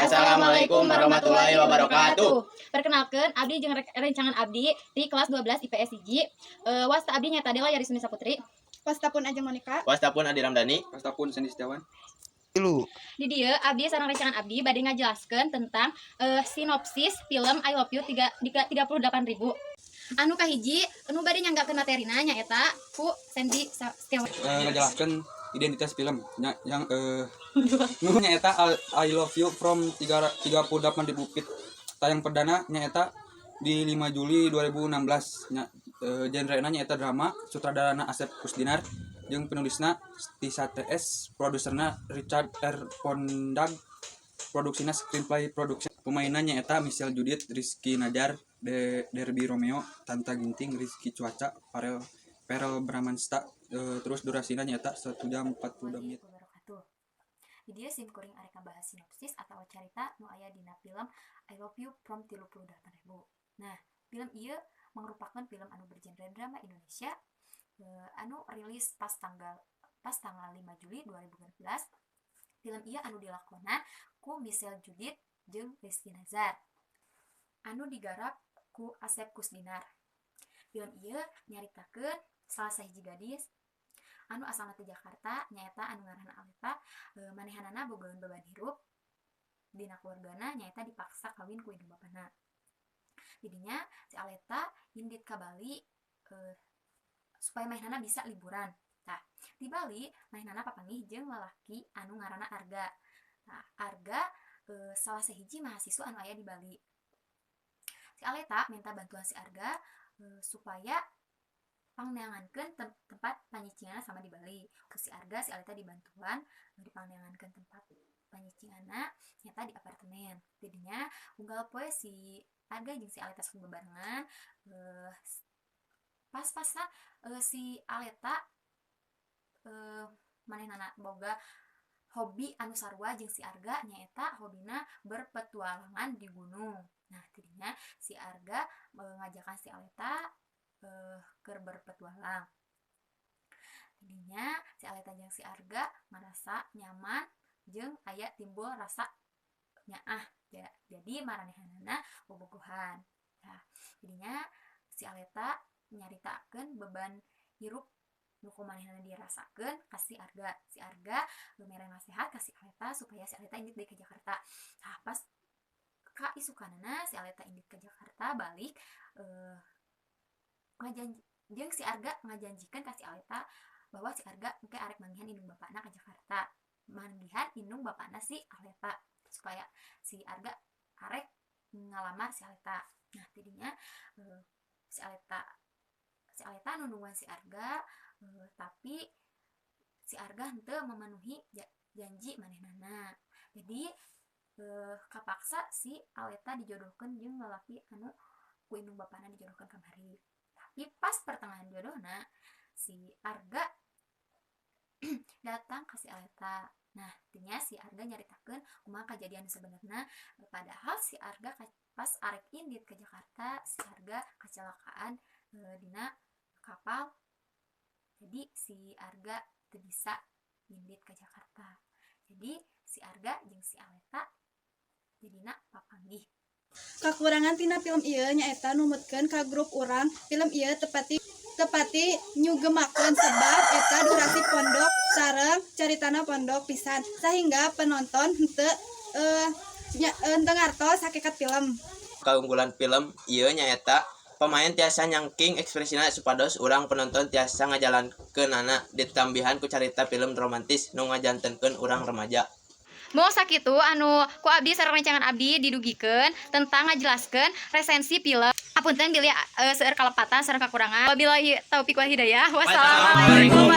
Assalamualaikum warahmatullahi wabarakatuh. Perkenalkan, abdi jeung rencangan abdi di kelas 12 IPS 1. Wasta abdi nyaeta Dela Yarisuni Saputri. Wasta pun Ajeng Monika. Wasta pun Adi Ramdhani. Wasta pun Sendi Setiawan. Tilu. Di dieu abdi sareng rencangan abdi bade ngajelaskeun tentang sinopsis film I Love You 3 38.000. Anu kahiji, anu bade nyanggakeun materina nyaeta ku Sandy Setiawan. Ngajelaskeun identitas film nya, yang nu nyaeta I Love You from 38.000 Feet. Tayang perdana nyaeta di 5 Juli 2016 nya, genrena nyaeta drama, sutradarana Asep Kusdinar jeung penulisna Tisa TS, produserna Richard R. Pondag, produksina Screenplay Production. Pemainna nyaeta Michelle Judith, Rizky Nazar, Derby Romeo, Tanta Ginting, Rizky Cuaca, Farel Perel Bramasta, terus durasinya nyaeta 1 jam 42 menit. Wabarakatuh. Di dieu sim kuring arek ngabahas sinopsis atau carita nu aya dina film I Love You from 38.000. Nah, film ieu merupakan film anu bergenre drama Indonesia anu rilis pas tanggal 5 Juli 2016. Film ieu anu dilakonan ku Michelle Judith jeung Rizky Nazar. Anu digarap ku Asep Kusdinar. Film ieu nyaritakeun salah sahiji gadis anu asalna ti Jakarta, nyaeta anu ngaranna Aleta. Manehanana bogaeun beban hirup dina keluargana, nyaeta dipaksa kawin ku indung bapana. Jadinya si Aleta indit ka Bali supaya manehanana bisa liburan. Tah, di Bali manehanana papanggih jeung lalaki anu ngaranna Arga. Nah, Arga salah sahiji mahasiswa anu aya di Bali. Si Aleta minta bantuan si Arga supaya pangneangankeun tempat panyicinganna sama di Bali. Ku si Arga si Aleta dibantuan dipangneangankeun tempat panyicinganna, nyaeta di apartemen. Jadinya unggal poe si Arga jeung si Aleta sok bebarengan, pas-pasan si Aleta manehnana boga hobi anu sarua jeung si Arga, nyaeta hobina berpetualangan di gunung. Nah, tidinya si Arga ngajakan si Aleta keur berpetualang. Tidinya si Aleta jeung si Arga merasa nyaman jeung aya timbul rasa nyaah ya, jadi maranehanana bobogohan. Nah, jadinya si Aleta nyaritakeun beban hirup nu ku manehnana dirasakeun ka si Arga. Si Arga mere nasihat ka si Aleta supaya si Aleta indit deui ka Jakarta. Nah, pas ka isukanana si Aleta indit ke Jakarta balik, ngajanji jeung si Arga, ngajanjikeun ka si Aleta bahwa si Arga engke arek manggihan indung bapakna ke Jakarta, manggihan indung bapakna si Aleta supaya si Arga arek ngalamar si Aleta. Nah, tidinya si Aleta nundungan si Arga, tapi si Arga henteu memenuhi janji manehnana. Jadi kapaksa si Aleta dijodohkeun jeung lalaki anu ku indung bapakna dijodohkeun kamari. Tapi pas pertengahan jodohna si Arga datang ke si Aleta. Nah, artinya si Arga nyaritakeun kumaha kejadian sebenarnya, padahal si Arga pas arek indit ke Jakarta si Arga kecelakaan dina kapal. Jadi si Arga teu bisa indit ke Jakarta. Jadi si Arga jeung si Aleta jadina papanggih. Kakurangan tina film ieu nyaeta numutkeun ka grup urang, film ieu teu pati nyugemakeun sebab eta durasi pondok sareng caritana pondok pisan sehingga penonton henteu henteu ngartos hakikat film. Keunggulan film ieu nyaeta pemain tiasa nyangking ekspresina supados urang penonton tiasa ngajalankeunana, ditambihan ku carita film romantis nu ngajantenkeun urang remaja. Mung sakitu anu ku abdi sareng rencangan abdi didugikeun tentang ngajelaskeun resensi film. Apunten bilih seueur kalepatan sareng kakurangan. Wabillahi taufik wal hidayah. Wassalamualaikum.